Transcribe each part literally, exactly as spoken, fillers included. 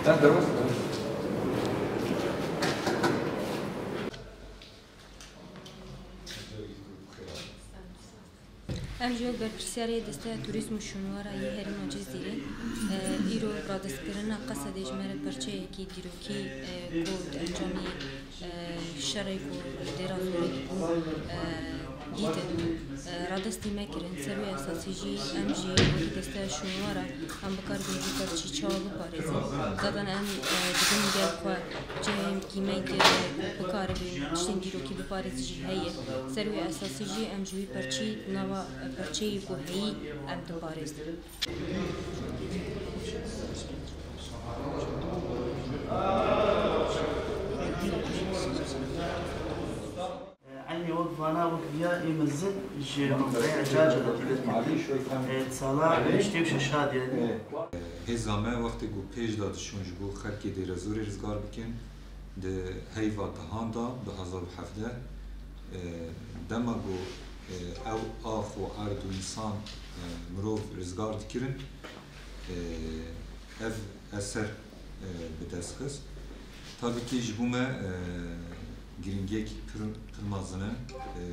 Em ji wek berpirsyarê Desteya Turîzm û Şûnwara yê Herêma Cizîrê, e, îro radestkirina Qesedê ji me re parçeyekî dîrokî, e, ku di encamî, e, şerê ku li Dêra Zorê dibû, e, dîtin. E, radestî me kirin. Ser wê esasî jî em jî wekî Desteya Şûnwara em bikaribin vî parçî çawa biparêzin. Zaten em, e, dibin gel xwe cihê qîmetê ku bikaribin tiştên dîrokî biparêzin jî heye. Ser wê esasî jî em ji wî perçî nava, e, perçeyê ku heyî em diparêzin. Eynî wek vana wek viya ê mezin ji mewqeya Ecaca hatî derketin. E, sala heştê û şeş hatî yani. Hêza me wextê ku pêş de diçûn ji bo xelkê Dêrezorê rizgar bikin, di heyva dehan de du hezar û hevdeh, e, dema ku, e, ew ax û erd û însan, e, mirov rizgar dikirin, e, ev eser, e, bi dest xist. Tabî kî ji bo me, e, girîngiyekî pir, pir mezin e. E,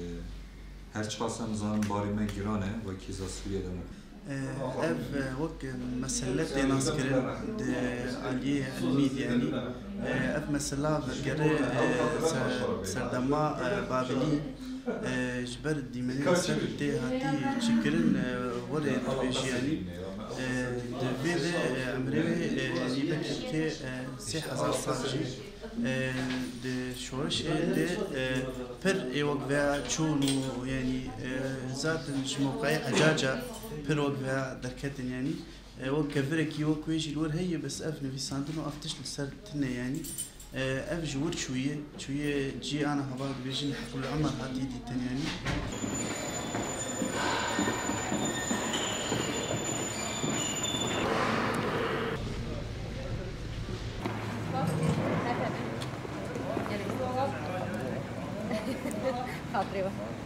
her çiqas em zanin barê me giran e, wek hêza Sûriyê de me. E, ev, e, wek mesele tê naskirin di aliyê ilmî de, yanî, e, ev mesela vegere, e, ser-, serdema, e, Babilî, e, ji ber dîmenên ser tê hatî çêkirin, e, werê dibêjî, yanî, e, di vê de, e, emrê wê, e, nîvekê tê, e, sê hezar sal jî, e, di şoreşê de, e, pir ê wek veya çûn û, yanî, e, zaten ji mewqeyê Ecaca pir wek veya derketin, yanî, e, wek kevirekî wek wê jî li wir heye, bes ev nivîsandin û ev tişt li ser tune, yanî. E, ev ji wir çûye, çûye cihê ana hava dibêjin Heqlul Emer hatî dîtin, yanî. Xatirê we.